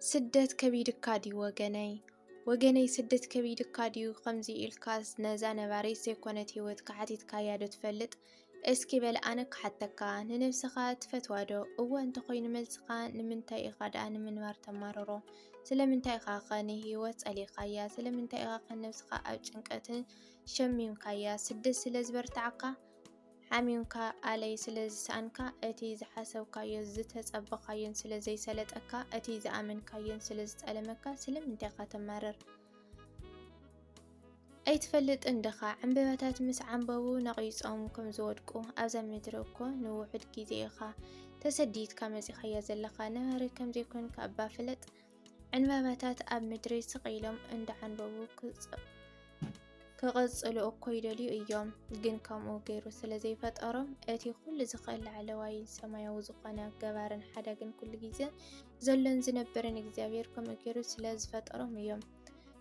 ስደት ከቢድካ ድዩ ወገነይ? ወገነይ ስደት ከቢድካ ድዩ? ከምዚ ኢልካስ ነዛ ነባሪት ዘይኮነት ህይወትካ ሓቲትካያ ዶ ትፈልጥ? እስኪ በል ኣነ ክሓተካ፣ ንነብስኻ ትፈትዋ ዶ? እወ እንተኾይኑ መልስኻ ንምንታይ ኢኻ ደኣ ንምንባር ተማርሮ? ስለምንታይ ኢኻ ኸ ንህይወት ጸሊእኻያ? ስለምንታይ ኢኻ ኸ ነብስኻ ኣብ ጭንቀትን ሸሚምካያ? ስደት ስለ ዝበርትዓካ? ሓሚምካ ኣለይ ስለ ዝሰኣንካ፣ እቲ ዝሓሰብካዮ ዝተጸበኻዮን ስለ ዘይሰለጠካ፣ እቲ ዝኣመንካዮን ስለ ዝጠለመካ፣ ስለምንታይ ኢኻ ተማርር? ኣይትፈልጥን ዲኻ? ዕምበባታት ምስ ዓምበቡ ነቒጾም ከም ዝወድቁ፣ ኣብዛ ምድሪ እኮ ንውሑድ ግዜ ኢኻ ተሰዲድካ መጺኻያ ዘለኻ። ነባሪ ከም ዘይኮንካ እባ ፍለጥ። ዕምበባታት ኣብ ምድሪ ስቕ ኢሎም እንዳዓንበቡ ክጽ-፣ ክቕጽሉ እኮ ይደልዩ እዮም። ግን ከምኡ ገይሩ ስለ ዘይፈጠሮም፣ እቲ ኩሉ ዝኽእል ላዕለዋይን ሰማያዊ ዝኾነ ገባርን ሓዳግን ኩሉ ግዜ ዘሎን ዝነብርን እግዚኣብሔር ከምኡ ገይሩ ስለ ዝፈጠሮም እዮም።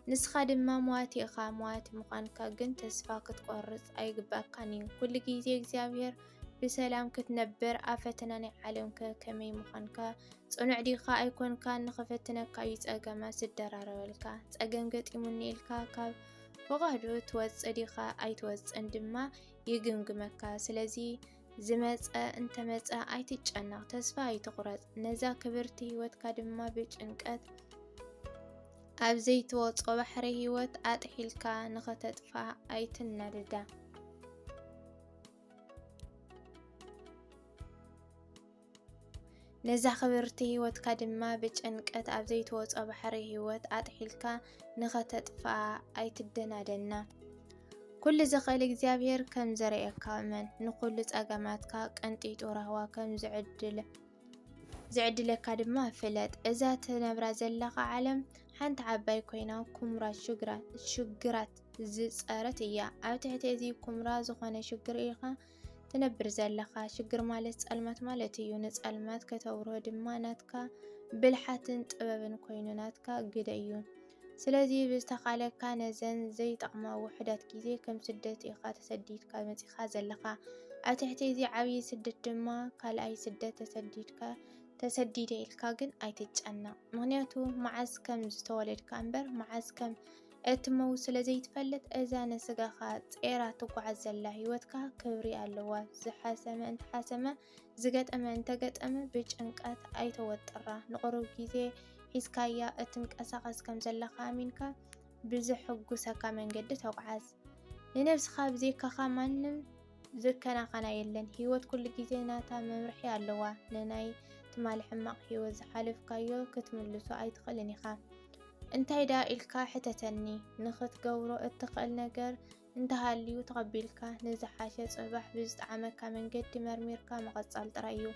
ንስኻ ድማ ሟቲ ኢኻ። ሟቲ ምዃንካ ግን ተስፋ ክትቆርጽ ኣይግባእካን እዩ። ኩሉ ግዜ እግዚኣብሔር ብሰላም ክትነብር ኣብ ፈተና ናይ ዓለም ከ ከመይ ምዃንካ ጽኑዕ ዲኻ ኣይኮንካን? ንኽፈትነካ እዩ ጸገማት ዝደራረበልካ። ጸገም ገጢሙኒ ኢልካ ካብ ፍቓዱ ትወጽእ ዲኻ ኣይትወጽእን ድማ ይግምግመካ። ስለዚ ዝመጸ እንተመጸ ኣይትጨነቕ፣ ተስፋ ኣይትቑረጽ። ነዛ ክብርቲ ህይወትካ ድማ ብጭንቀት ኣብ ዘይትወጾ ባሕሪ ህይወት ኣጥሒልካ ንኸተጥፍኣ ኣይትናደዳ። ነዛ ክብርቲ ህይወትካ ድማ ብጭንቀት ኣብ ዘይትወጾ ባሕሪ ህይወት ኣጥሒልካ ንኸተጥፍኣ ኣይትደናደና። ኩሉ ዝኽእል እግዚኣብሔር ከም ዘርእየካ እመን። ንኹሉ ጸገማትካ ቀንጢጡ ራህዋ ከም ዝዕድል-፣ ዝዕድለካ ድማ ፍለጥ። እዛ ትነብራ ዘለኻ ዓለም ሓንቲ ዓባይ ኮይና ኩምራ ሽግራ-፣ ሽግራት ዝጸረት እያ። ኣብ ትሕቲ እዚ ኩምራ ዝኾነ ሽግር ኢኻ ትነብር ዘለኻ። ሽግር ማለት ጸልማት ማለት እዩ። ንጸልማት ከተብርሆ ድማ ናትካ ብልሓትን ጥበብን ኮይኑ ናትካ ግደ እዩ። ስለዚ ብዝተኻለካ ነዘን ዘይጠቕማ ውሑዳት ግዜ ከም ስደት ኢኻ ተሰዲድካ መጺኻ ዘለኻ። ኣብ ትሕቲ እዚ ዓብዪ ስደት ድማ ካልኣይ ስደት ተሰዲድካ፣ ተሰዲደ ኢልካ ግን ኣይትጨነቕ። ምኽንያቱ መዓዝ ከም ዝተወለድካ እምበር መዓዝ ከም እትመውት ስለ ዘይትፈልጥ፣ እዛ ንስጋኻ ጼራ ትጓዓዝ ዘላ ህይወትካ ክብሪ ኣለዋ። ዝሓሰመ እንተሓሰመ፣ ዝገጠመ እንተገጠመ ብጭንቀት ኣይተወጥራ። ንቑሩብ ግዜ ሒዝካያ እትንቀሳቐስ ከም ዘለኻ ኣሚንካ ብዘሐጉሰካ መንገዲ ተጓዓዝ። ንነብስኻ ብዘይካኻ ማንም ዝከናኸና የለን። ህይወት ኩሉ ግዜ ናታ መምርሒ ኣለዋ። ንናይ ትማሊ ሕማቕ ህይወት ዝሓለፍካዮ ክትምልሶ ኣይትኽእልን ኢኻ። እንታይ ደኣ ኢልካ ሕተተኒ። ንኽትገብሮ እትኽእል ነገር እንተሃልዩ ተቐቢልካ ንዝሓሸ ጽባሕ ብዝጠዓመካ መንገዲ መርሚርካ ምቕጻል ጥራይ እዩ።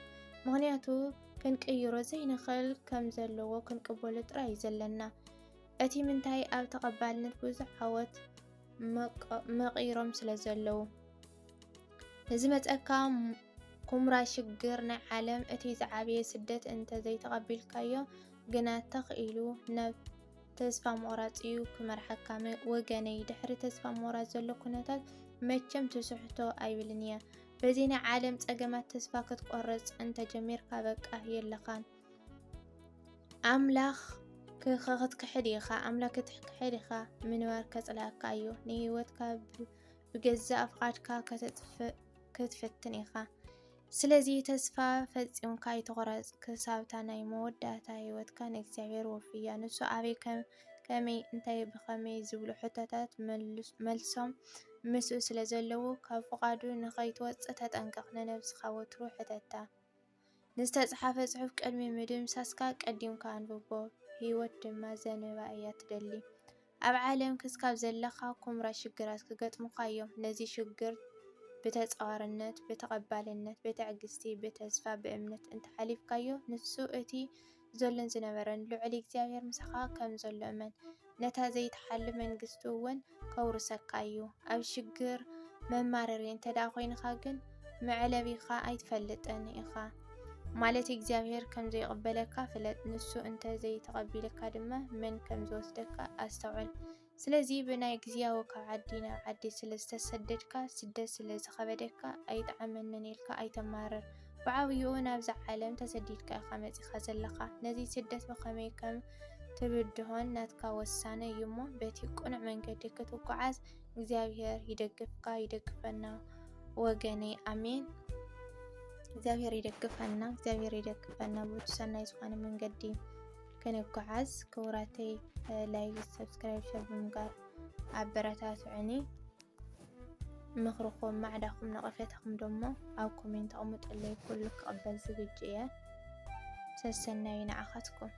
ምኽንያቱ ክንቅይሮ ዘይንኽእል ከም ዘለዎ ክንቅበሎ ጥራይ እዩ ዘለና። እቲ ምንታይ ኣብ ተቐባልነት ብዙሕ ዓወት መቀ-፣ መቒሮም ስለ ዘለዉ። ንዝመጸካ ም-፣ ኩምራ ሽግር ናይ ዓለም እቲ ዝዓበየ ስደት እንተ ዘይተቐቢልካዮ ግና ተኽ ኢሉ ናብ ተስፋ ምቑራጽ እዩ ክመርሓካ። መ-፣ ወገነይ፣ ድሕሪ ተስፋ ምቑራጽ ዘሎ ኩነታት መቸም ትስሕቶ ኣይብልን እየ። በዚ ናይ ዓለም ጸገማት ተስፋ ክትቆርጽ እንተ ጀሚርካ በቃ የለኻን። ኣምላኽ ክ-፣ ክ-፣ ክትክሕድ ኢኻ፣ ኣምላኽ ክትክሕድ ኢኻ፣ ምንባር ከጽልኣካ እዩ። ንህይወትካ ብ-፣ ብገዛእ ፍቓድካ ከተጥፍእ ክትፍትን ኢኻ። ስለዚ ተስፋ ፈጺምካ ኣይትቑረጽ፣ ክሳብታ ናይ መወዳእታ ህይወትካ ንእግዚኣብሔር ወፍያ። ንሱ ኣበይ፣ ከም-፣ ከመይ፣ እንታይ፣ ብኸመይ ዝብሉ ሕቶታት መልስ-፣ መልሶም ምስኡ ስለ ዘለዉ፣ ካብ ፍቓዱ ንኸይትወጽእ ተጠንቀቕ፣ ንነብስኻ ወትሩ ሕተታ። ንዝተጻሕፈ ጽሑፍ ቅድሚ ምድምሳስካ ቀዲምካ ኣንብቦ፣ ህይወት ድማ ዘንብባ እያ ትደሊ። ኣብ ዓለም ክስካብ ዘለኻ ኩምራ ሽግራት ክገጥሙኻ እዮም። ነዚ ሽግር ብተጻዋርነት፣ ብተቐባልነት፣ ብትዕግስቲ፣ ብተስፋ፣ ብእምነት እንተሓሊፍካዮ፣ ንሱ እቲ ዘሎን ዝነበረን ልዑል እግዚኣብሔር ምሳኻ ከም ዘሎ እመን። ነታ ዘይትሓሊ መንግስቱ እውን ከውርሰካ እዩ። ኣብ ሽግር መማረሪ እንተ ደኣ ኮይንኻ ግን፣ መዕለቢኻ ኣይትፈልጥን ኢኻ። ማለት እግዚኣብሔር ከም ዘይቕበለካ ፍለጥ። ንሱ እንተ ዘይተቐቢልካ ድማ መን ከም ዝወስደካ ኣስተውዕል። ስለዚ ብናይ ግዝያዊ ካብ ዓዲ ናብ ዓዲ ስለ ዝተሰደድካ፣ ስደት ስለ ዝኸበደካ ኣይጥዓመንን ኢልካ ኣይተማርር። ብዓብይኡ ናብዛ ዓለም ተሰዲድካ ኢኻ መጺኻ ዘለኻ። ነዚ ስደት ብኸመይ ከም ትብድሆን ናትካ ወሳነ እዩ እሞ፣ በቲ ቅኑዕ መንገዲ ክትጓዓዝ እግዚኣብሔር ይደግፍካ፣ ይደግፈና ወገነይ። ኣሜን። እግዚኣብሔር ይደግፈና፣ እግዚኣብሔር ይደግፈና። ብቲ ሰናይ ዝኾነ መንገዲ ክንጓዓዝ። ክቡራተይ፣ ላይክ፣ ሰብስክራይብ፣ ሸር ብምግባር ኣበረታትዑኒ። ምኽርኹም፣ ማዕዳኹም፣ ነቐፌታኹም ደሞ ኣብ ኮሜንት ኣቕምጡለይ፣ ኩሉ ክቕበል ዝግጁ እየ። ሰሰናዩ ንዓኻትኩም።